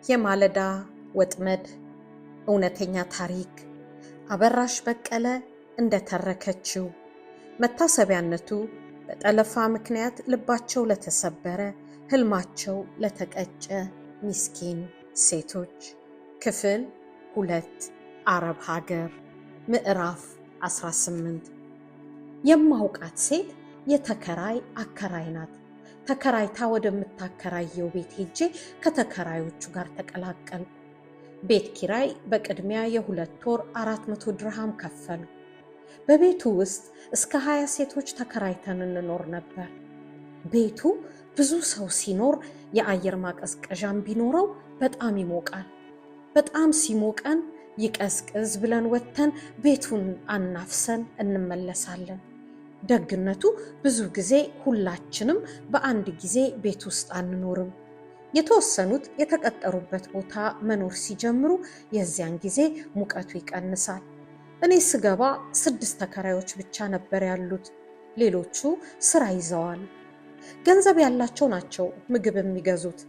የማለዳ ወጥመድ እውነተኛ ታሪክ አበራሽ በቀለ እንደተረከችው መታሰቢያነቱ በጠለፋ ምክንያት ልባቸው ለተሰበረ ህልማቸው ለተቀጨ ሚስኪን ሴቶች። ክፍል 2፣ አረብ ሀገር፣ ምዕራፍ 18። የማውቃት ሴት የተከራይ አከራይ ናት። ተከራይታ ወደምታከራየው ቤት ሄጄ ከተከራዮቹ ጋር ተቀላቀልኩ። ቤት ኪራይ በቅድሚያ የ2 ወር 400 ድርሃም ከፈሉ። በቤቱ ውስጥ እስከ 20 ሴቶች ተከራይተን እንኖር ነበር። ቤቱ ብዙ ሰው ሲኖር የአየር ማቀዝቀዣም ቢኖረው በጣም ይሞቃል። በጣም ሲሞቀን ይቀዝቅዝ ብለን ወጥተን ቤቱን አናፍሰን እንመለሳለን። ደግነቱ ብዙ ጊዜ ሁላችንም በአንድ ጊዜ ቤት ውስጥ አንኖርም። የተወሰኑት የተቀጠሩበት ቦታ መኖር ሲጀምሩ የዚያን ጊዜ ሙቀቱ ይቀንሳል። እኔ ስገባ ስድስት ተከራዮች ብቻ ነበር ያሉት። ሌሎቹ ስራ ይዘዋል። ገንዘብ ያላቸው ናቸው ምግብ የሚገዙት።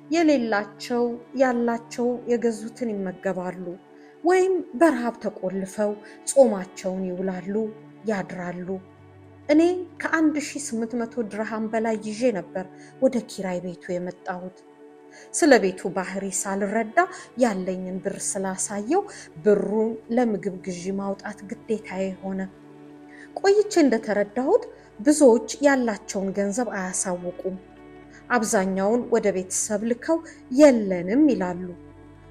የሌላቸው ያላቸው የገዙትን ይመገባሉ፣ ወይም በረሃብ ተቆልፈው ጾማቸውን ይውላሉ ያድራሉ። እኔ ከ1800 ድርሃም በላይ ይዤ ነበር ወደ ኪራይ ቤቱ የመጣሁት። ስለ ቤቱ ባህሪ ሳልረዳ ያለኝን ብር ስላሳየው ብሩን ለምግብ ግዢ ማውጣት ግዴታዬ ሆነ። ቆይቼ እንደተረዳሁት ብዙዎች ያላቸውን ገንዘብ አያሳውቁም። አብዛኛውን ወደ ቤተሰብ ልከው የለንም ይላሉ።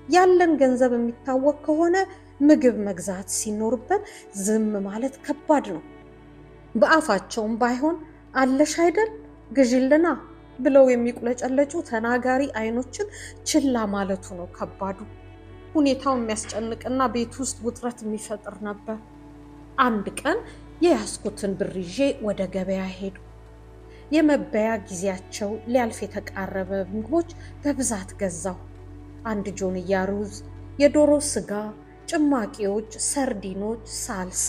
ያለን ገንዘብ የሚታወቅ ከሆነ ምግብ መግዛት ሲኖርብን ዝም ማለት ከባድ ነው። በአፋቸውም ባይሆን አለሽ አይደል ግዢልና ብለው የሚቁለጨለጩ ተናጋሪ አይኖችን ችላ ማለቱ ነው ከባዱ። ሁኔታው የሚያስጨንቅና ቤት ውስጥ ውጥረት የሚፈጥር ነበር። አንድ ቀን የያዝኩትን ብር ይዤ ወደ ገበያ ሄዱ። የመበያ ጊዜያቸው ሊያልፍ የተቃረበ ምግቦች በብዛት ገዛሁ። አንድ ጆንያ ሩዝ፣ የዶሮ ስጋ፣ ጭማቂዎች፣ ሰርዲኖች፣ ሳልሳ፣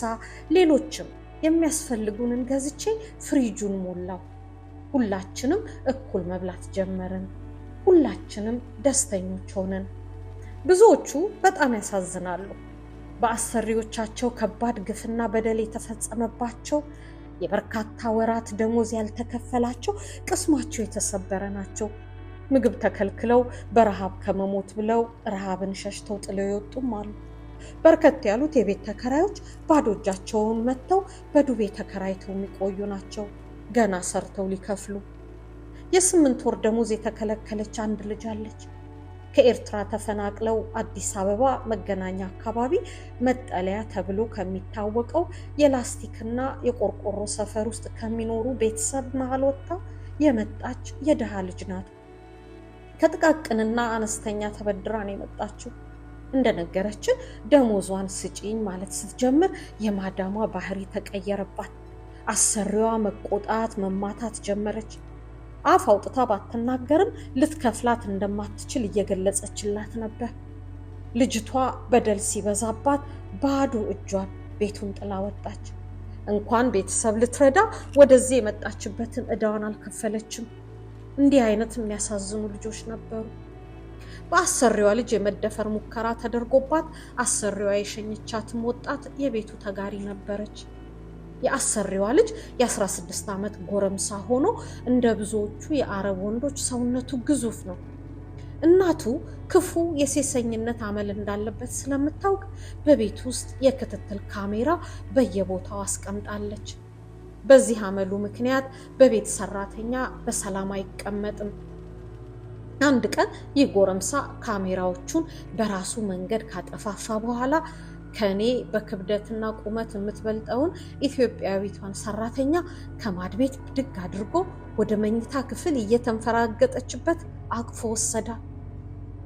ሌሎችም የሚያስፈልጉንን ገዝቼ ፍሪጁን ሞላው። ሁላችንም እኩል መብላት ጀመርን። ሁላችንም ደስተኞች ሆነን። ብዙዎቹ በጣም ያሳዝናሉ። በአሰሪዎቻቸው ከባድ ግፍና በደል የተፈጸመባቸው፣ የበርካታ ወራት ደሞዝ ያልተከፈላቸው፣ ቅስማቸው የተሰበረ ናቸው። ምግብ ተከልክለው በረሃብ ከመሞት ብለው ረሃብን ሸሽተው ጥለው የወጡም አሉ። በርከት ያሉት የቤት ተከራዮች ባዶ እጃቸውን መጥተው በዱቤ ተከራይተው የሚቆዩ ናቸው፣ ገና ሰርተው ሊከፍሉ። የ8 ወር ደሞዝ የተከለከለች አንድ ልጅ አለች። ከኤርትራ ተፈናቅለው አዲስ አበባ መገናኛ አካባቢ መጠለያ ተብሎ ከሚታወቀው የላስቲክና የቆርቆሮ ሰፈር ውስጥ ከሚኖሩ ቤተሰብ መሃል ወጥታ የመጣች የድሃ ልጅ ናት። ከጥቃቅንና አነስተኛ ተበድራ ነው የመጣችው። እንደነገረችን ደሞዟን ስጪኝ ማለት ስትጀምር የማዳሟ ባህሪ ተቀየረባት። አሰሪዋ መቆጣት፣ መማታት ጀመረች። አፍ አውጥታ ባትናገርም ልትከፍላት እንደማትችል እየገለጸችላት ነበር። ልጅቷ በደል ሲበዛባት ባዶ እጇን ቤቱን ጥላ ወጣች። እንኳን ቤተሰብ ልትረዳ ወደዚህ የመጣችበትን ዕዳዋን አልከፈለችም። እንዲህ አይነት የሚያሳዝኑ ልጆች ነበሩ። በአሰሪዋ ልጅ የመደፈር ሙከራ ተደርጎባት አሰሪዋ የሸኘቻትም ወጣት የቤቱ ተጋሪ ነበረች። የአሰሪዋ ልጅ የ16 ዓመት ጎረምሳ ሆኖ እንደ ብዙዎቹ የአረብ ወንዶች ሰውነቱ ግዙፍ ነው። እናቱ ክፉ የሴሰኝነት አመል እንዳለበት ስለምታውቅ በቤት ውስጥ የክትትል ካሜራ በየቦታው አስቀምጣለች። በዚህ አመሉ ምክንያት በቤት ሰራተኛ በሰላም አይቀመጥም። አንድ ቀን ይህ ጎረምሳ ካሜራዎቹን በራሱ መንገድ ካጠፋፋ በኋላ ከኔ በክብደትና ቁመት የምትበልጠውን ኢትዮጵያዊቷን ሰራተኛ ከማድቤት ብድግ አድርጎ ወደ መኝታ ክፍል እየተንፈራገጠችበት አቅፎ ወሰዳት።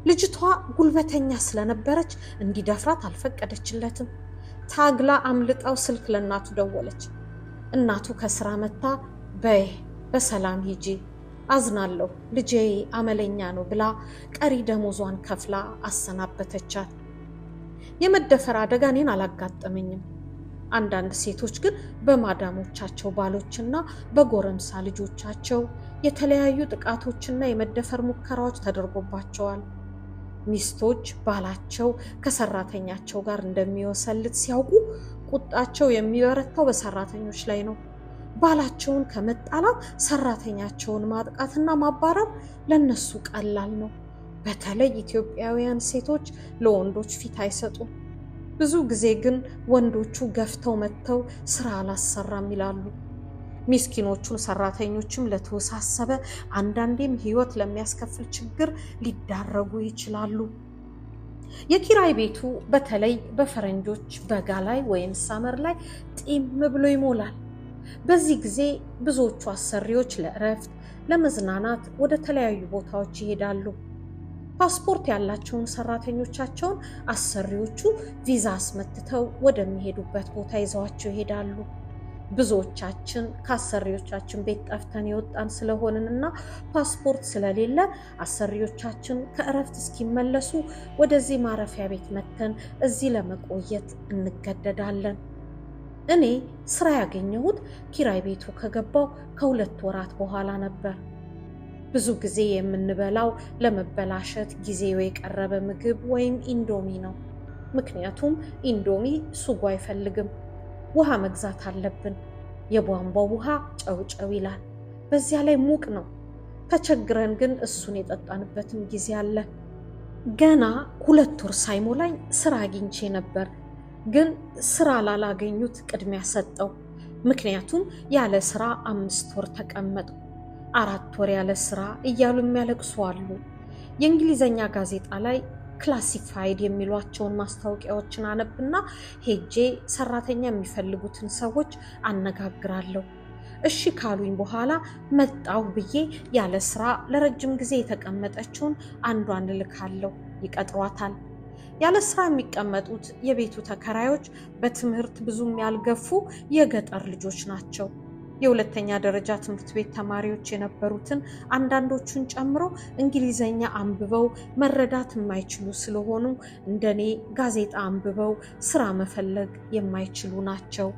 ልጅቷ ጉልበተኛ ስለነበረች እንዲደፍራት አልፈቀደችለትም። ታግላ አምልጣው ስልክ ለእናቱ ደወለች። እናቱ ከስራ መታ በይ በሰላም ሂጂ፣ አዝናለሁ፣ ልጄ አመለኛ ነው ብላ ቀሪ ደሞዟን ከፍላ አሰናበተቻት። የመደፈር አደጋ እኔን አላጋጠመኝም። አንዳንድ ሴቶች ግን በማዳሞቻቸው ባሎችና በጎረምሳ ልጆቻቸው የተለያዩ ጥቃቶችና የመደፈር ሙከራዎች ተደርጎባቸዋል። ሚስቶች ባላቸው ከሰራተኛቸው ጋር እንደሚወሰልት ሲያውቁ ቁጣቸው የሚበረታው በሰራተኞች ላይ ነው። ባላቸውን ከመጣላት ሰራተኛቸውን ማጥቃትና ማባረር ለነሱ ቀላል ነው። በተለይ ኢትዮጵያውያን ሴቶች ለወንዶች ፊት አይሰጡም። ብዙ ጊዜ ግን ወንዶቹ ገፍተው መጥተው ስራ አላሰራም ይላሉ። ሚስኪኖቹን ሰራተኞችም ለተወሳሰበ አንዳንዴም ሕይወት ለሚያስከፍል ችግር ሊዳረጉ ይችላሉ። የኪራይ ቤቱ በተለይ በፈረንጆች በጋ ላይ ወይም summer ላይ ጢም ብሎ ይሞላል። በዚህ ጊዜ ብዙዎቹ አሰሪዎች ለእረፍት፣ ለመዝናናት ወደ ተለያዩ ቦታዎች ይሄዳሉ። ፓስፖርት ያላቸውን ሰራተኞቻቸውን አሰሪዎቹ ቪዛ አስመትተው ወደሚሄዱበት ቦታ ይዘዋቸው ይሄዳሉ። ብዙዎቻችን ከአሰሪዎቻችን ቤት ጠፍተን የወጣን ስለሆንንና ፓስፖርት ስለሌለ አሰሪዎቻችን ከእረፍት እስኪመለሱ ወደዚህ ማረፊያ ቤት መጥተን እዚህ ለመቆየት እንገደዳለን። እኔ ስራ ያገኘሁት ኪራይ ቤቱ ከገባው ከ2 ወራት በኋላ ነበር። ብዙ ጊዜ የምንበላው ለመበላሸት ጊዜው የቀረበ ምግብ ወይም ኢንዶሚ ነው። ምክንያቱም ኢንዶሚ ሱጎ አይፈልግም። ውሃ መግዛት አለብን። የቧንቧው ውሃ ጨው ጨው ይላል። በዚያ ላይ ሙቅ ነው። ተቸግረን ግን እሱን የጠጣንበትም ጊዜ አለ። ገና 2 ወር ሳይሞላኝ ስራ አግኝቼ ነበር። ግን ስራ ላላገኙት ቅድሚያ ሰጠው። ምክንያቱም ያለ ስራ 5 ወር ተቀመጥኩ፣ 4 ወር ያለ ስራ እያሉ የሚያለቅሱ አሉ። የእንግሊዘኛ ጋዜጣ ላይ classified የሚሏቸውን ማስታወቂያዎችን አነብና ሄጄ ሰራተኛ የሚፈልጉትን ሰዎች አነጋግራለሁ። እሺ ካሉኝ በኋላ መጣሁ ብዬ ያለ ስራ ለረጅም ጊዜ የተቀመጠችውን አንዷን እልካለሁ። ይቀጥሯታል። ያለ ስራ የሚቀመጡት የቤቱ ተከራዮች በትምህርት ብዙም ያልገፉ የገጠር ልጆች ናቸው። የሁለተኛ ደረጃ ትምህርት ቤት ተማሪዎች የነበሩትን አንዳንዶቹን ጨምሮ እንግሊዘኛ አንብበው መረዳት የማይችሉ ስለሆኑ እንደኔ ጋዜጣ አንብበው ስራ መፈለግ የማይችሉ ናቸው።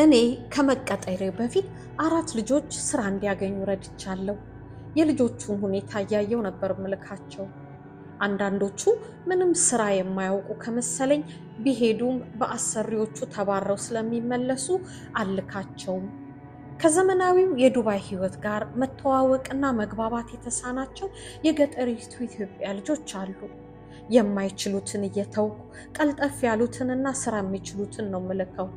እኔ ከመቀጠሬ በፊት አራት ልጆች ስራ እንዲያገኙ ረድቻለሁ። የልጆቹን ሁኔታ እያየው ነበር ምልካቸው። አንዳንዶቹ ምንም ስራ የማያውቁ ከመሰለኝ ቢሄዱም በአሰሪዎቹ ተባረው ስለሚመለሱ አልካቸውም። ከዘመናዊው የዱባይ ሕይወት ጋር መተዋወቅና መግባባት የተሳናቸው የገጠሪቱ ኢትዮጵያ ልጆች አሉ። የማይችሉትን እየተውኩ ቀልጠፍ ያሉትንና ስራ የሚችሉትን ነው ምልከው።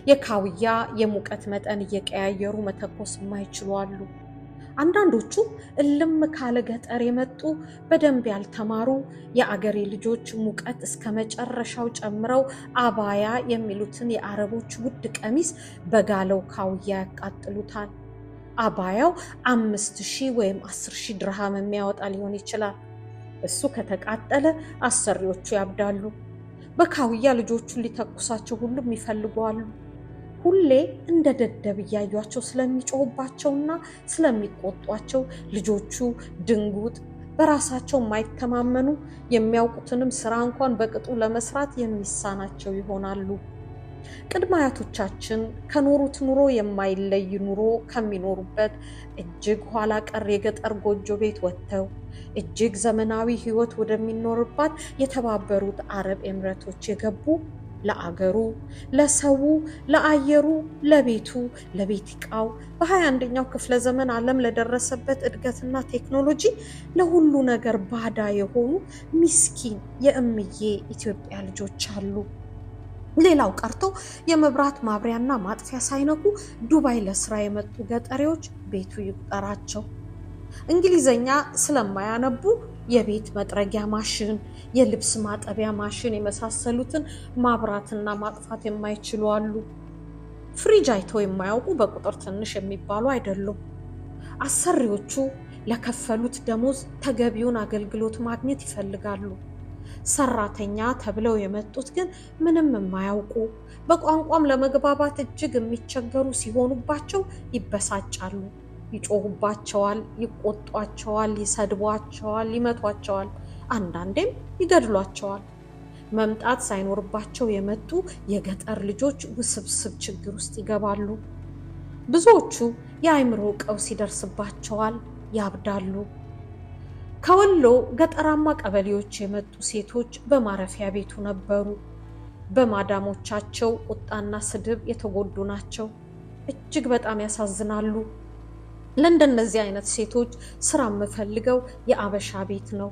የካውያ የሙቀት መጠን እየቀያየሩ መተኮስ የማይችሉ አሉ። አንዳንዶቹ እልም ካለ ገጠር የመጡ በደንብ ያልተማሩ የአገሬ ልጆች ሙቀት እስከ መጨረሻው ጨምረው አባያ የሚሉትን የአረቦች ውድ ቀሚስ በጋለው ካውያ ያቃጥሉታል። አባያው 5,000 ወይም 10,000 ድርሃም የሚያወጣ ሊሆን ይችላል። እሱ ከተቃጠለ አሰሪዎቹ ያብዳሉ። በካውያ ልጆቹን ሊተኩሳቸው ሁሉም ይፈልጓሉ። ሁሌ እንደ ደደብ እያዩቸው ስለሚጮሁባቸውና ስለሚቆጧቸው ልጆቹ ድንጉጥ፣ በራሳቸው የማይተማመኑ፣ የሚያውቁትንም ስራ እንኳን በቅጡ ለመስራት የሚሳናቸው ይሆናሉ። ቅድመ አያቶቻችን ከኖሩት ኑሮ የማይለይ ኑሮ ከሚኖሩበት እጅግ ኋላ ቀር የገጠር ጎጆ ቤት ወጥተው እጅግ ዘመናዊ ሕይወት ወደሚኖርባት የተባበሩት አረብ ኤምሬቶች የገቡ ለአገሩ፣ ለሰው፣ ለአየሩ፣ ለቤቱ፣ ለቤት ዕቃው በ21ኛው ክፍለ ዘመን ዓለም ለደረሰበት እድገትና ቴክኖሎጂ ለሁሉ ነገር ባዳ የሆኑ ሚስኪን የእምዬ ኢትዮጵያ ልጆች አሉ። ሌላው ቀርቶ የመብራት ማብሪያና ማጥፊያ ሳይነኩ ዱባይ ለስራ የመጡ ገጠሬዎች ቤቱ ይቁጠራቸው። እንግሊዘኛ ስለማያነቡ የቤት መጥረጊያ ማሽን፣ የልብስ ማጠቢያ ማሽን የመሳሰሉትን ማብራትና ማጥፋት የማይችሉ አሉ። ፍሪጅ አይተው የማያውቁ በቁጥር ትንሽ የሚባሉ አይደሉም። አሰሪዎቹ ለከፈሉት ደሞዝ ተገቢውን አገልግሎት ማግኘት ይፈልጋሉ። ሰራተኛ ተብለው የመጡት ግን ምንም የማያውቁ በቋንቋም ለመግባባት እጅግ የሚቸገሩ ሲሆኑባቸው ይበሳጫሉ። ይጮሁባቸዋል፣ ይቆጧቸዋል፣ ይሰድቧቸዋል፣ ይመቷቸዋል፣ አንዳንዴም ይገድሏቸዋል። መምጣት ሳይኖርባቸው የመጡ የገጠር ልጆች ውስብስብ ችግር ውስጥ ይገባሉ። ብዙዎቹ የአእምሮ ቀውስ ይደርስባቸዋል፣ ያብዳሉ። ከወሎ ገጠራማ ቀበሌዎች የመጡ ሴቶች በማረፊያ ቤቱ ነበሩ። በማዳሞቻቸው ቁጣና ስድብ የተጎዱ ናቸው። እጅግ በጣም ያሳዝናሉ። ለእንደነዚህ አይነት ሴቶች ስራ የምፈልገው የአበሻ ቤት ነው።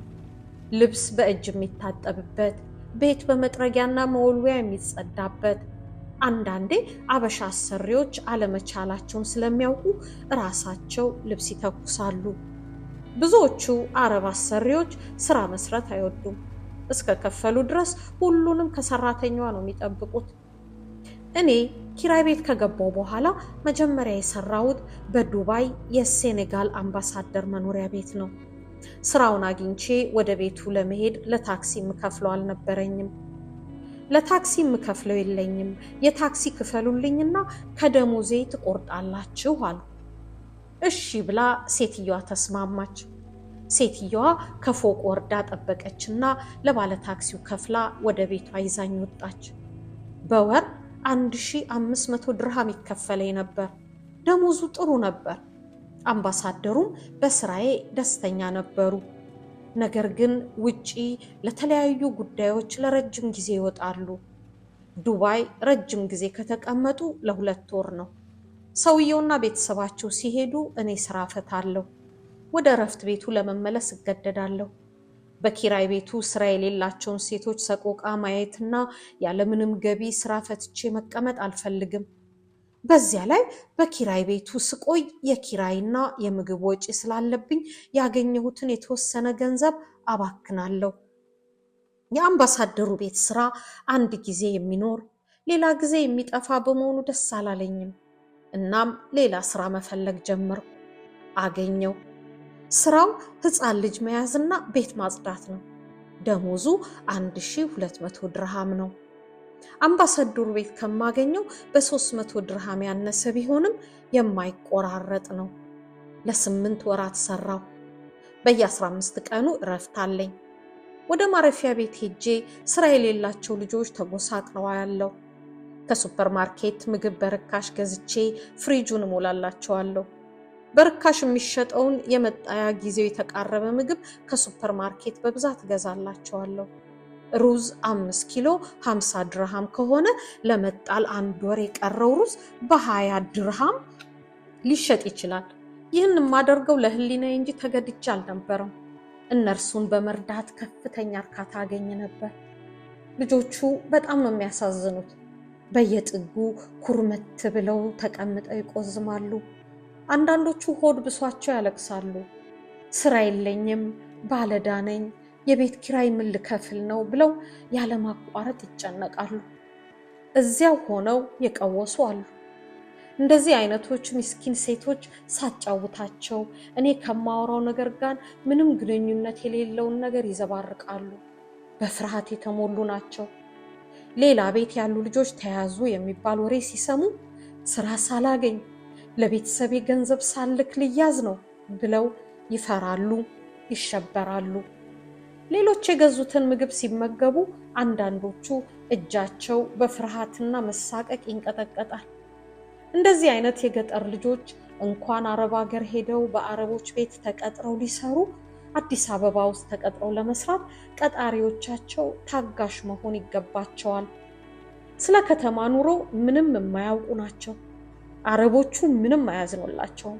ልብስ በእጅ የሚታጠብበት፣ ቤት በመጥረጊያና መወልወያ የሚጸዳበት። አንዳንዴ አበሻ አሰሪዎች አለመቻላቸውን ስለሚያውቁ እራሳቸው ልብስ ይተኩሳሉ። ብዙዎቹ አረብ አሰሪዎች ስራ መስራት አይወዱም። እስከ ከፈሉ ድረስ ሁሉንም ከሰራተኛዋ ነው የሚጠብቁት። እኔ ኪራይ ቤት ከገባው በኋላ መጀመሪያ የሰራሁት በዱባይ የሴኔጋል አምባሳደር መኖሪያ ቤት ነው። ስራውን አግኝቼ ወደ ቤቱ ለመሄድ ለታክሲ የምከፍለው አልነበረኝም። ለታክሲ የምከፍለው የለኝም። የታክሲ ክፈሉልኝና ከደሞዜ ትቆርጣላችሁ አሉ። እሺ ብላ ሴትየዋ ተስማማች። ሴትየዋ ከፎቅ ወርዳ ጠበቀችና ለባለ ታክሲው ከፍላ ወደ ቤቷ ይዛኝ ወጣች። በወር 1500 ድርሃም ይከፈለኝ ነበር። ደሞዙ ጥሩ ነበር። አምባሳደሩም በስራዬ ደስተኛ ነበሩ። ነገር ግን ውጪ ለተለያዩ ጉዳዮች ለረጅም ጊዜ ይወጣሉ። ዱባይ ረጅም ጊዜ ከተቀመጡ ለ2 ወር ነው። ሰውየውና ቤተሰባቸው ሲሄዱ እኔ ስራ ፈታለሁ። ወደ እረፍት ቤቱ ለመመለስ እገደዳለሁ። በኪራይ ቤቱ ስራ የሌላቸውን ሴቶች ሰቆቃ ማየትና ያለምንም ገቢ ስራ ፈትቼ መቀመጥ አልፈልግም። በዚያ ላይ በኪራይ ቤቱ ስቆይ የኪራይና የምግብ ወጪ ስላለብኝ ያገኘሁትን የተወሰነ ገንዘብ አባክናለሁ። የአምባሳደሩ ቤት ስራ አንድ ጊዜ የሚኖር ሌላ ጊዜ የሚጠፋ በመሆኑ ደስ አላለኝም። እናም ሌላ ስራ መፈለግ ጀመርኩ። አገኘው። ስራው ህፃን ልጅ መያዝና ቤት ማጽዳት ነው። ደሞዙ 1200 ድርሃም ነው። አምባሳደሩ ቤት ከማገኘው በ300 ድርሃም ያነሰ ቢሆንም የማይቆራረጥ ነው። ለ8 ወራት ሰራው። በየ15 ቀኑ እረፍት አለኝ። ወደ ማረፊያ ቤት ሄጄ ስራ የሌላቸው ልጆች ተጎሳቅለው አያለሁ። ከሱፐር ማርኬት ምግብ በርካሽ ገዝቼ ፍሪጁን እሞላላቸዋለሁ። በርካሽ የሚሸጠውን የመጣያ ጊዜው የተቃረበ ምግብ ከሱፐር ማርኬት በብዛት እገዛላቸዋለሁ። ሩዝ 5 ኪሎ 50 ድርሃም ከሆነ ለመጣል አንድ ወር የቀረው ሩዝ በ20 ድርሃም ሊሸጥ ይችላል። ይህን የማደርገው ለሕሊናዬ እንጂ ተገድጄ አልነበረም። እነርሱን በመርዳት ከፍተኛ እርካታ አገኝ ነበር። ልጆቹ በጣም ነው የሚያሳዝኑት። በየጥጉ ኩርመት ብለው ተቀምጠው ይቆዝማሉ። አንዳንዶቹ ሆድ ብሷቸው ያለቅሳሉ። ስራ የለኝም፣ ባለዕዳ ነኝ፣ የቤት ኪራይ ምን ልከፍል ነው ብለው ያለማቋረጥ ይጨነቃሉ። እዚያው ሆነው የቀወሱ አሉ። እንደዚህ አይነቶች ምስኪን ሴቶች ሳጫውታቸው እኔ ከማወራው ነገር ጋር ምንም ግንኙነት የሌለውን ነገር ይዘባርቃሉ። በፍርሃት የተሞሉ ናቸው። ሌላ ቤት ያሉ ልጆች ተያዙ የሚባል ወሬ ሲሰሙ ስራ ሳላገኝ ለቤተሰቤ ገንዘብ ሳልክ ልያዝ ነው ብለው ይፈራሉ፣ ይሸበራሉ። ሌሎች የገዙትን ምግብ ሲመገቡ አንዳንዶቹ እጃቸው በፍርሃትና መሳቀቅ ይንቀጠቀጣል። እንደዚህ አይነት የገጠር ልጆች እንኳን አረብ ሀገር ሄደው በአረቦች ቤት ተቀጥረው ሊሰሩ አዲስ አበባ ውስጥ ተቀጥረው ለመስራት ቀጣሪዎቻቸው ታጋሽ መሆን ይገባቸዋል። ስለ ከተማ ኑሮ ምንም የማያውቁ ናቸው። አረቦቹ ምንም አያዝኑላቸውም።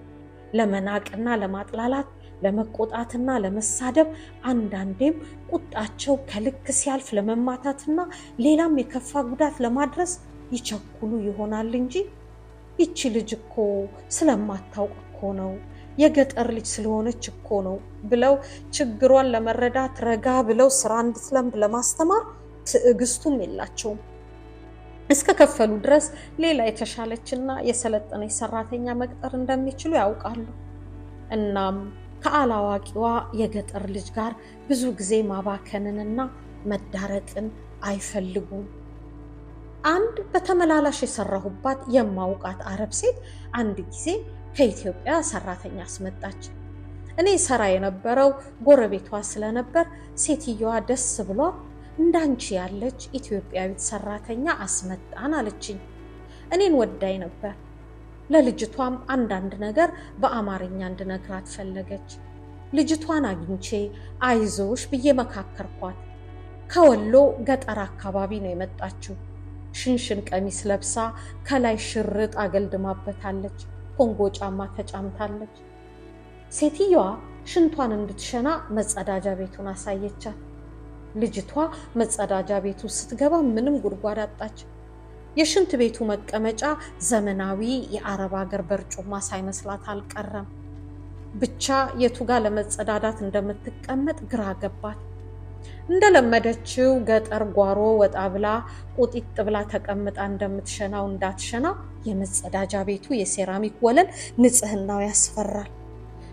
ለመናቅና ለማጥላላት፣ ለመቆጣትና ለመሳደብ፣ አንዳንዴም ቁጣቸው ከልክ ሲያልፍ ለመማታትና ሌላም የከፋ ጉዳት ለማድረስ ይቸኩሉ ይሆናል እንጂ ይቺ ልጅ እኮ ስለማታውቅ እኮ ነው፣ የገጠር ልጅ ስለሆነች እኮ ነው ብለው ችግሯን ለመረዳት ረጋ ብለው ስራ እንድትለምድ ለማስተማር ትዕግስቱም የላቸውም። እስከ ከፈሉ ድረስ ሌላ የተሻለችና የሰለጠነች ሰራተኛ መቅጠር እንደሚችሉ ያውቃሉ። እናም ከአላዋቂዋ የገጠር ልጅ ጋር ብዙ ጊዜ ማባከንንና መዳረቅን አይፈልጉም። አንድ በተመላላሽ የሰራሁባት የማውቃት አረብ ሴት አንድ ጊዜ ከኢትዮጵያ ሰራተኛ አስመጣች። እኔ ሰራ የነበረው ጎረቤቷ ስለነበር ሴትየዋ ደስ ብሏ እንዳንቺ ያለች ኢትዮጵያዊት ሰራተኛ አስመጣን አለችኝ። እኔን ወዳኝ ነበር። ለልጅቷም አንዳንድ ነገር በአማርኛ እንድነግራት ፈለገች። ልጅቷን አግኝቼ አይዞሽ ብዬ መካከርኳት። ከወሎ ገጠር አካባቢ ነው የመጣችው። ሽንሽን ቀሚስ ለብሳ ከላይ ሽርጥ አገልድማበታለች። ኮንጎ ጫማ ተጫምታለች። ሴትየዋ ሽንቷን እንድትሸና መጸዳጃ ቤቱን አሳየቻት። ልጅቷ መጸዳጃ ቤቱ ስትገባ ምንም ጉድጓድ አጣች። የሽንት ቤቱ መቀመጫ ዘመናዊ የአረብ ሀገር በርጩማ ሳይመስላት አልቀረም። ብቻ የቱ ጋር ለመጸዳዳት እንደምትቀመጥ ግራ ገባት። እንደለመደችው ገጠር ጓሮ ወጣ ብላ ቁጢጥ ብላ ተቀምጣ እንደምትሸናው እንዳትሸና የመጸዳጃ ቤቱ የሴራሚክ ወለል ንጽህናው ያስፈራል።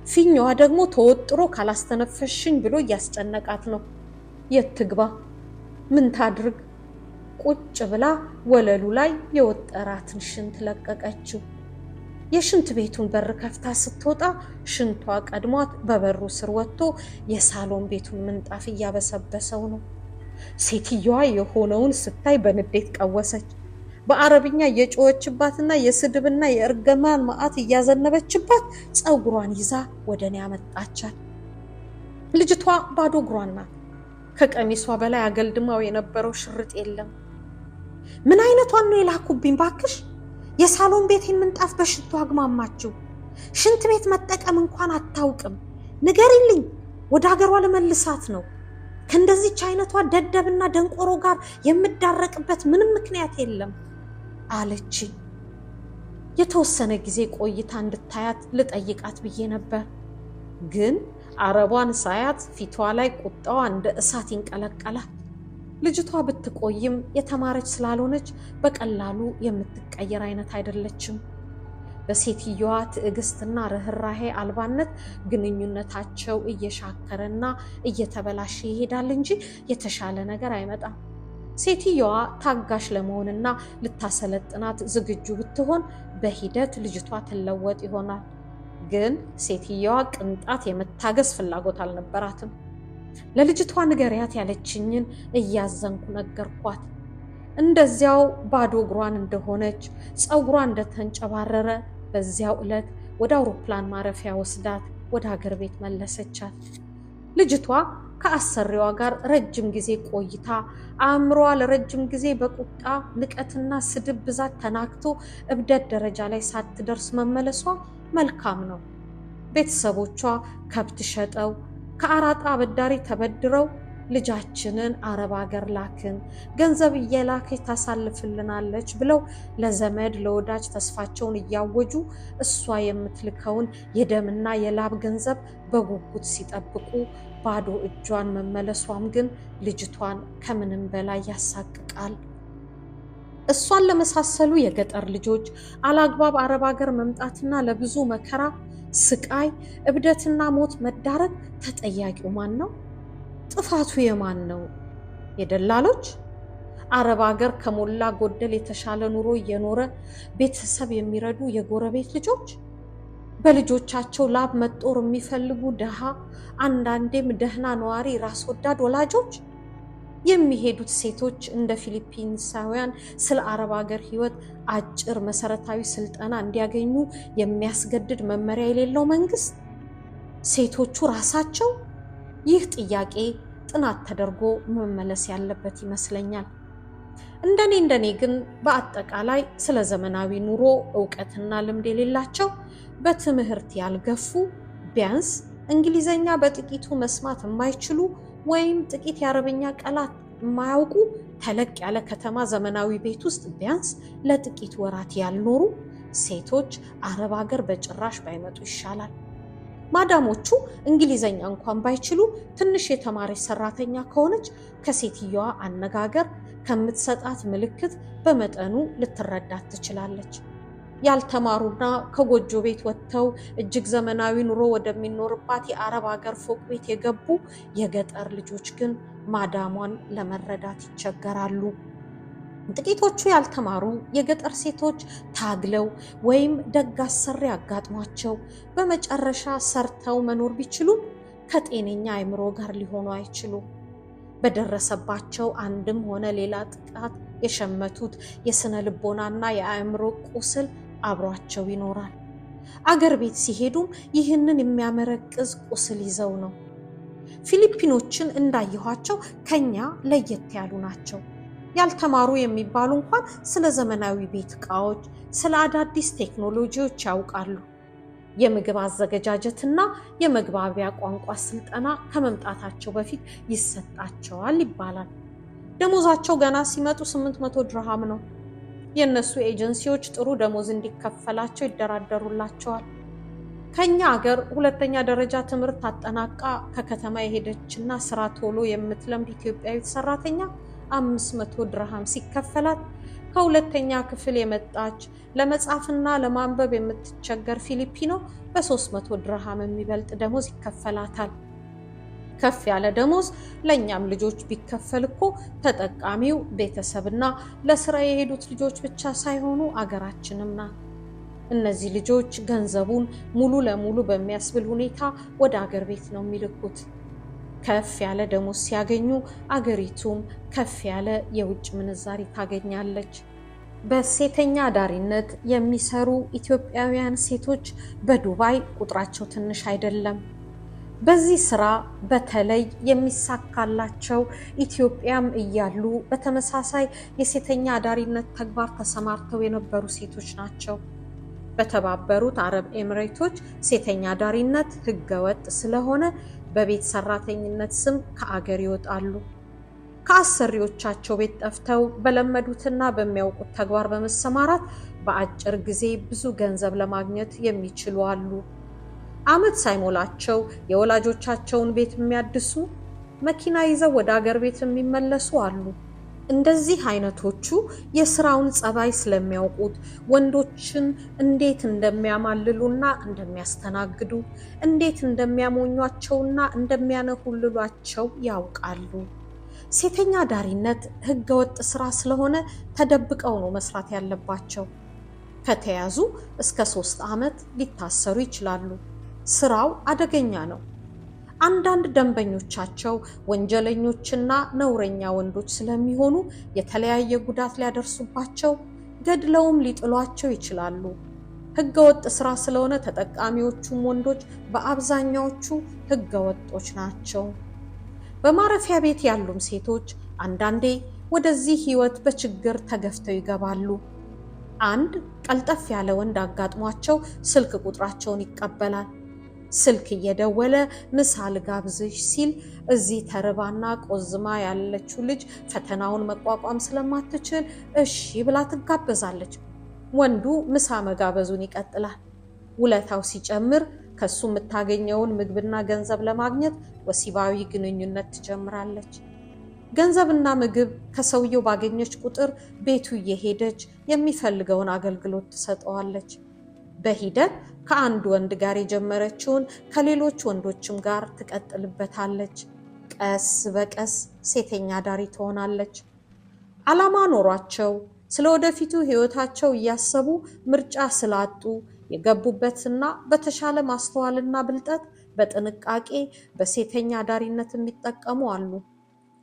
ፊኛዋ ደግሞ ተወጥሮ ካላስተነፈሽኝ ብሎ እያስጨነቃት ነው። የት ትግባ? ምን ታድርግ? ቁጭ ብላ ወለሉ ላይ የወጠራትን ሽንት ለቀቀችው። የሽንት ቤቱን በር ከፍታ ስትወጣ ሽንቷ ቀድሟት በበሩ ስር ወጥቶ የሳሎን ቤቱን ምንጣፍ እያበሰበሰው ነው። ሴትየዋ የሆነውን ስታይ በንዴት ቀወሰች። በአረብኛ የጮኸችባትና የስድብና የእርግማን መዓት እያዘነበችባት ፀጉሯን ይዛ ወደ እኔ አመጣቻት። ልጅቷ ባዶ እግሯን ናት። ከቀሚሷ በላይ አገልድማው የነበረው ሽርጥ የለም። ምን አይነቷን ነው የላኩብኝ ባክሽ? የሳሎን ቤቴን ምንጣፍ በሽቶ አግማማችው። ሽንት ቤት መጠቀም እንኳን አታውቅም። ንገሪልኝ፣ ወደ ሀገሯ ልመልሳት ነው። ከእንደዚች አይነቷ ደደብና ደንቆሮ ጋር የምዳረቅበት ምንም ምክንያት የለም አለችኝ። የተወሰነ ጊዜ ቆይታ እንድታያት ልጠይቃት ብዬ ነበር፣ ግን አረቧን ሳያት ፊቷ ላይ ቁጣዋ እንደ እሳት ይንቀለቀላል። ልጅቷ ብትቆይም የተማረች ስላልሆነች በቀላሉ የምትቀየር አይነት አይደለችም። በሴትየዋ ትዕግስትና ርኅራሄ አልባነት ግንኙነታቸው እየሻከረና እየተበላሸ ይሄዳል እንጂ የተሻለ ነገር አይመጣም። ሴትየዋ ታጋሽ ለመሆንና ልታሰለጥናት ዝግጁ ብትሆን በሂደት ልጅቷ ትለወጥ ይሆናል። ግን ሴትየዋ ቅንጣት የመታገስ ፍላጎት አልነበራትም። ለልጅቷ ንገሪያት ያለችኝን እያዘንኩ ነገርኳት። እንደዚያው ባዶ እግሯን እንደሆነች ፀጉሯ እንደተንጨባረረ በዚያው ዕለት ወደ አውሮፕላን ማረፊያ ወስዳት ወደ ሀገር ቤት መለሰቻት። ልጅቷ ከአሰሪዋ ጋር ረጅም ጊዜ ቆይታ አእምሮዋ ለረጅም ጊዜ በቁጣ ንቀትና ስድብ ብዛት ተናክቶ እብደት ደረጃ ላይ ሳትደርስ መመለሷ መልካም ነው። ቤተሰቦቿ ከብት ሸጠው ከአራጣ አበዳሪ ተበድረው ልጃችንን አረብ ሀገር ላክን፣ ገንዘብ እየላከች ታሳልፍልናለች ብለው ለዘመድ ለወዳጅ ተስፋቸውን እያወጁ እሷ የምትልከውን የደምና የላብ ገንዘብ በጉጉት ሲጠብቁ ባዶ እጇን መመለሷም ግን ልጅቷን ከምንም በላይ ያሳቅቃል። እሷን ለመሳሰሉ የገጠር ልጆች አላግባብ አረብ ሀገር መምጣትና ለብዙ መከራ፣ ስቃይ፣ እብደትና ሞት መዳረግ ተጠያቂው ማን ነው? ጥፋቱ የማን ነው? የደላሎች? አረብ ሀገር ከሞላ ጎደል የተሻለ ኑሮ እየኖረ ቤተሰብ የሚረዱ የጎረቤት ልጆች? በልጆቻቸው ላብ መጦር የሚፈልጉ ደሃ፣ አንዳንዴም ደህና ነዋሪ ራስ ወዳድ ወላጆች? የሚሄዱት ሴቶች እንደ ፊሊፒንሳውያን ስለ አረብ ሀገር ሕይወት አጭር መሰረታዊ ስልጠና እንዲያገኙ የሚያስገድድ መመሪያ የሌለው መንግስት? ሴቶቹ ራሳቸው? ይህ ጥያቄ ጥናት ተደርጎ መመለስ ያለበት ይመስለኛል። እንደኔ ግን በአጠቃላይ ስለ ዘመናዊ ኑሮ እውቀትና ልምድ የሌላቸው፣ በትምህርት ያልገፉ፣ ቢያንስ እንግሊዘኛ በጥቂቱ መስማት የማይችሉ ወይም ጥቂት የአረብኛ ቃላት የማያውቁ፣ ተለቅ ያለ ከተማ ዘመናዊ ቤት ውስጥ ቢያንስ ለጥቂት ወራት ያልኖሩ ሴቶች አረብ ሀገር በጭራሽ ባይመጡ ይሻላል። ማዳሞቹ እንግሊዘኛ እንኳን ባይችሉ ትንሽ የተማረች ሰራተኛ ከሆነች ከሴትየዋ አነጋገር ከምትሰጣት ምልክት በመጠኑ ልትረዳት ትችላለች። ያልተማሩና ከጎጆ ቤት ወጥተው እጅግ ዘመናዊ ኑሮ ወደሚኖርባት የአረብ ሀገር ፎቅ ቤት የገቡ የገጠር ልጆች ግን ማዳሟን ለመረዳት ይቸገራሉ። ጥቂቶቹ ያልተማሩ የገጠር ሴቶች ታግለው ወይም ደግ አሰሪ አጋጥሟቸው በመጨረሻ ሰርተው መኖር ቢችሉም ከጤነኛ አእምሮ ጋር ሊሆኑ አይችሉም። በደረሰባቸው አንድም ሆነ ሌላ ጥቃት የሸመቱት የስነ ልቦናና የአእምሮ ቁስል አብሯቸው ይኖራል። አገር ቤት ሲሄዱም ይህንን የሚያመረቅዝ ቁስል ይዘው ነው። ፊሊፒኖችን እንዳየኋቸው ከኛ ለየት ያሉ ናቸው። ያልተማሩ የሚባሉ እንኳን ስለ ዘመናዊ ቤት ዕቃዎች፣ ስለ አዳዲስ ቴክኖሎጂዎች ያውቃሉ። የምግብ አዘገጃጀትና የመግባቢያ ቋንቋ ስልጠና ከመምጣታቸው በፊት ይሰጣቸዋል ይባላል። ደሞዛቸው ገና ሲመጡ 800 ድርሃም ነው። የእነሱ ኤጀንሲዎች ጥሩ ደሞዝ እንዲከፈላቸው ይደራደሩላቸዋል። ከኛ አገር ሁለተኛ ደረጃ ትምህርት አጠናቃ ከከተማ የሄደችና ስራ ቶሎ የምትለምድ ኢትዮጵያዊት ሰራተኛ 500 ድርሃም ሲከፈላት፣ ከሁለተኛ ክፍል የመጣች ለመጻፍና ለማንበብ የምትቸገር ፊሊፒኖ በ300 ድርሃም የሚበልጥ ደሞዝ ይከፈላታል። ከፍ ያለ ደሞዝ ለእኛም ልጆች ቢከፈል እኮ ተጠቃሚው ቤተሰብና ለስራ የሄዱት ልጆች ብቻ ሳይሆኑ አገራችንም ናት። እነዚህ ልጆች ገንዘቡን ሙሉ ለሙሉ በሚያስብል ሁኔታ ወደ አገር ቤት ነው የሚልኩት። ከፍ ያለ ደሞዝ ሲያገኙ አገሪቱም ከፍ ያለ የውጭ ምንዛሪ ታገኛለች። በሴተኛ አዳሪነት የሚሰሩ ኢትዮጵያውያን ሴቶች በዱባይ ቁጥራቸው ትንሽ አይደለም። በዚህ ስራ በተለይ የሚሳካላቸው ኢትዮጵያም እያሉ በተመሳሳይ የሴተኛ አዳሪነት ተግባር ተሰማርተው የነበሩ ሴቶች ናቸው። በተባበሩት አረብ ኤሚሬቶች ሴተኛ አዳሪነት ህገወጥ ስለሆነ በቤት ሰራተኝነት ስም ከአገር ይወጣሉ። ከአሰሪዎቻቸው ቤት ጠፍተው በለመዱትና በሚያውቁት ተግባር በመሰማራት በአጭር ጊዜ ብዙ ገንዘብ ለማግኘት የሚችሉ አሉ። ዓመት ሳይሞላቸው የወላጆቻቸውን ቤት የሚያድሱ፣ መኪና ይዘው ወደ አገር ቤት የሚመለሱ አሉ። እንደዚህ አይነቶቹ የስራውን ጸባይ ስለሚያውቁት፣ ወንዶችን እንዴት እንደሚያማልሉና እንደሚያስተናግዱ፣ እንዴት እንደሚያሞኟቸውና እንደሚያነሁልሏቸው ያውቃሉ። ሴተኛ አዳሪነት ህገወጥ ስራ ስለሆነ ተደብቀው ነው መስራት ያለባቸው። ከተያዙ እስከ 3 ዓመት ሊታሰሩ ይችላሉ። ስራው አደገኛ ነው። አንዳንድ ደንበኞቻቸው ወንጀለኞችና ነውረኛ ወንዶች ስለሚሆኑ የተለያየ ጉዳት ሊያደርሱባቸው፣ ገድለውም ሊጥሏቸው ይችላሉ። ህገወጥ ስራ ስለሆነ ተጠቃሚዎቹም ወንዶች በአብዛኛዎቹ ህገወጦች ናቸው። በማረፊያ ቤት ያሉም ሴቶች አንዳንዴ ወደዚህ ህይወት በችግር ተገፍተው ይገባሉ። አንድ ቀልጠፍ ያለ ወንድ አጋጥሟቸው ስልክ ቁጥራቸውን ይቀበላል። ስልክ እየደወለ ምሳ ልጋብዝሽ ሲል እዚህ ተርባና ቆዝማ ያለችው ልጅ ፈተናውን መቋቋም ስለማትችል እሺ ብላ ትጋበዛለች። ወንዱ ምሳ መጋበዙን ይቀጥላል። ውለታው ሲጨምር ከሱ የምታገኘውን ምግብና ገንዘብ ለማግኘት ወሲባዊ ግንኙነት ትጀምራለች። ገንዘብና ምግብ ከሰውየው ባገኘች ቁጥር ቤቱ እየሄደች የሚፈልገውን አገልግሎት ትሰጠዋለች። በሂደት ከአንድ ወንድ ጋር የጀመረችውን ከሌሎች ወንዶችም ጋር ትቀጥልበታለች። ቀስ በቀስ ሴተኛ አዳሪ ትሆናለች። ዓላማ ኖሯቸው ስለ ወደፊቱ ሕይወታቸው እያሰቡ ምርጫ ስላጡ የገቡበትና በተሻለ ማስተዋልና ብልጠት በጥንቃቄ በሴተኛ አዳሪነት የሚጠቀሙ አሉ።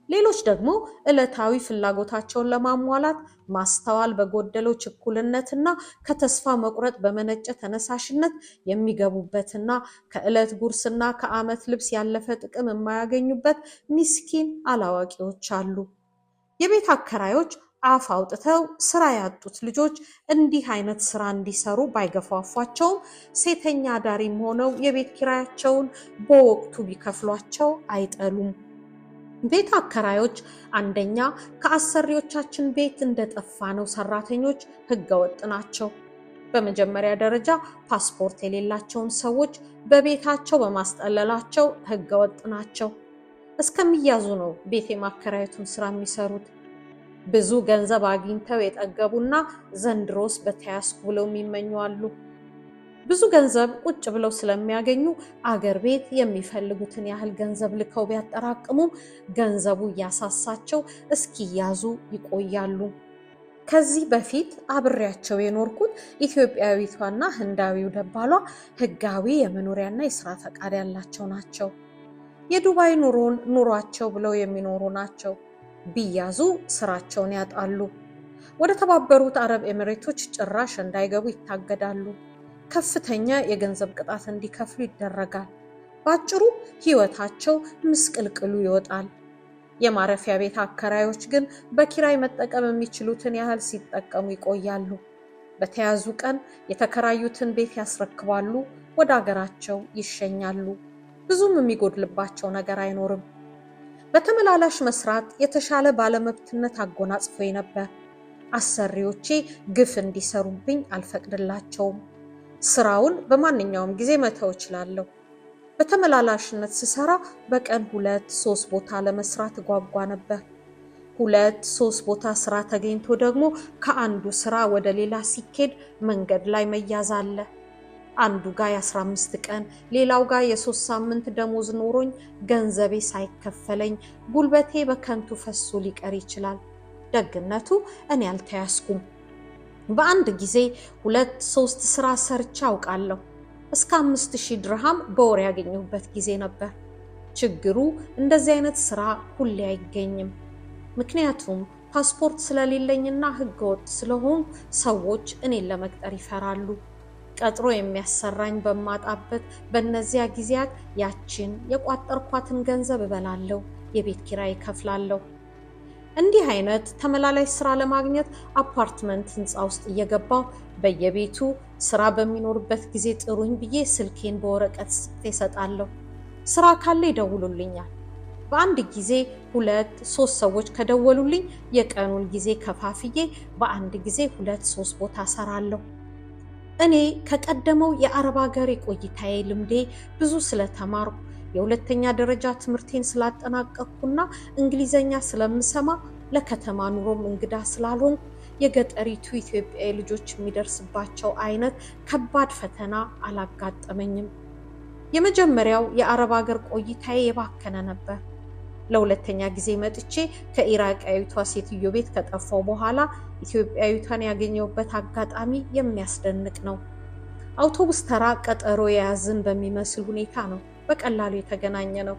ሌሎች ደግሞ ዕለታዊ ፍላጎታቸውን ለማሟላት ማስተዋል በጎደለው ችኩልነትና ከተስፋ መቁረጥ በመነጨ ተነሳሽነት የሚገቡበትና ከዕለት ጉርስና ከዓመት ልብስ ያለፈ ጥቅም የማያገኙበት ሚስኪን አላዋቂዎች አሉ። የቤት አከራዮች አፍ አውጥተው ስራ ያጡት ልጆች እንዲህ አይነት ስራ እንዲሰሩ ባይገፋፏቸውም ሴተኛ አዳሪም ሆነው የቤት ኪራያቸውን በወቅቱ ቢከፍሏቸው አይጠሉም። ቤት አከራዮች አንደኛ ከአሰሪዎቻችን ቤት እንደጠፋ ነው ሰራተኞች ህገወጥ ናቸው። በመጀመሪያ ደረጃ ፓስፖርት የሌላቸውን ሰዎች በቤታቸው በማስጠለላቸው ህገወጥ ናቸው። እስከሚያዙ ነው ቤት የማከራየቱን ስራ የሚሰሩት። ብዙ ገንዘብ አግኝተው የጠገቡና ዘንድሮስ በተያዝኩ ብለው የሚመኙ አሉ። ብዙ ገንዘብ ቁጭ ብለው ስለሚያገኙ አገር ቤት የሚፈልጉትን ያህል ገንዘብ ልከው ቢያጠራቅሙም ገንዘቡ እያሳሳቸው እስኪያዙ ይቆያሉ። ከዚህ በፊት አብሬያቸው የኖርኩት ኢትዮጵያዊቷና ህንዳዊው ደባሏ ህጋዊ የመኖሪያና የስራ ፈቃድ ያላቸው ናቸው። የዱባይ ኑሮን ኑሯቸው ብለው የሚኖሩ ናቸው። ቢያዙ ስራቸውን ያጣሉ። ወደ ተባበሩት አረብ ኤሚሬቶች ጭራሽ እንዳይገቡ ይታገዳሉ። ከፍተኛ የገንዘብ ቅጣት እንዲከፍሉ ይደረጋል። በአጭሩ ሕይወታቸው ምስቅልቅሉ ይወጣል። የማረፊያ ቤት አከራዮች ግን በኪራይ መጠቀም የሚችሉትን ያህል ሲጠቀሙ ይቆያሉ። በተያዙ ቀን የተከራዩትን ቤት ያስረክባሉ፣ ወደ አገራቸው ይሸኛሉ። ብዙም የሚጎድልባቸው ነገር አይኖርም። በተመላላሽ መስራት የተሻለ ባለመብትነት አጎናጽፎኝ ነበር። አሰሪዎቼ ግፍ እንዲሰሩብኝ አልፈቅድላቸውም። ስራውን በማንኛውም ጊዜ መተው እችላለሁ። በተመላላሽነት ስሰራ በቀን 2-3 ቦታ ለመስራት እጓጓ ነበር። 2-3 ቦታ ስራ ተገኝቶ ደግሞ ከአንዱ ስራ ወደ ሌላ ሲኬድ መንገድ ላይ መያዝ አለ። አንዱ ጋር የ15 ቀን ሌላው ጋር የ3 ሳምንት ደሞዝ ኖሮኝ ገንዘቤ ሳይከፈለኝ ጉልበቴ በከንቱ ፈሶ ሊቀር ይችላል። ደግነቱ እኔ አልተያዝኩም። በአንድ ጊዜ 2-3 ስራ ሰርቼ አውቃለሁ። እስከ 5000 ድርሃም በወር ያገኘሁበት ጊዜ ነበር። ችግሩ እንደዚህ አይነት ስራ ሁሌ አይገኝም። ምክንያቱም ፓስፖርት ስለሌለኝና ህገወጥ ስለሆንኩ ሰዎች እኔን ለመቅጠር ይፈራሉ። ቀጥሮ የሚያሰራኝ በማጣበት በእነዚያ ጊዜያት ያችን የቋጠርኳትን ገንዘብ እበላለሁ፣ የቤት ኪራይ እከፍላለሁ። እንዲህ አይነት ተመላላሽ ስራ ለማግኘት አፓርትመንት ህንፃ ውስጥ እየገባሁ በየቤቱ ስራ በሚኖርበት ጊዜ ጥሩኝ ብዬ ስልኬን በወረቀት ጽፌ እሰጣለሁ። ስራ ካለ ይደውሉልኛል። በአንድ ጊዜ 2-3 ሰዎች ከደወሉልኝ የቀኑን ጊዜ ከፋፍዬ በአንድ ጊዜ 2-3 ቦታ እሰራለሁ። እኔ ከቀደመው የአረብ ሀገር የቆይታዬ ልምዴ ብዙ ስለተማርኩ፣ የሁለተኛ ደረጃ ትምህርቴን ስላጠናቀቅኩና እንግሊዘኛ ስለምሰማ፣ ለከተማ ኑሮም እንግዳ ስላልሆንኩ የገጠሪቱ ኢትዮጵያዊ ልጆች የሚደርስባቸው አይነት ከባድ ፈተና አላጋጠመኝም። የመጀመሪያው የአረብ ሀገር ቆይታዬ የባከነ ነበር። ለሁለተኛ ጊዜ መጥቼ ከኢራቃዊቷ ሴትዮ ቤት ከጠፋው በኋላ ኢትዮጵያዊቷን ያገኘሁበት አጋጣሚ የሚያስደንቅ ነው። አውቶቡስ ተራ ቀጠሮ የያዝን በሚመስል ሁኔታ ነው በቀላሉ የተገናኘ ነው።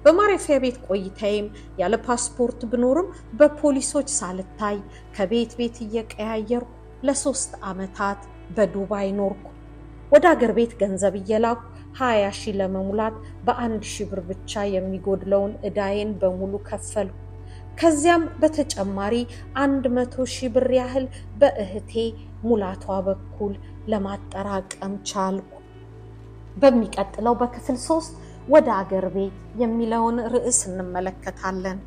በማረፊያ ቤት ቆይታዬም ያለ ፓስፖርት ብኖርም በፖሊሶች ሳልታይ ከቤት ቤት እየቀያየርኩ ለ3 ዓመታት በዱባይ ኖርኩ። ወደ አገር ቤት ገንዘብ እየላኩ 20 ሺህ ለመሙላት በ1,000 ብር ብቻ የሚጎድለውን ዕዳዬን በሙሉ ከፈልኩ። ከዚያም በተጨማሪ 100 ሺህ ብር ያህል በእህቴ ሙላቷ በኩል ለማጠራቀም ቻልኩ። በሚቀጥለው በክፍል 3 ወደ አገር ቤት የሚለውን ርዕስ እንመለከታለን።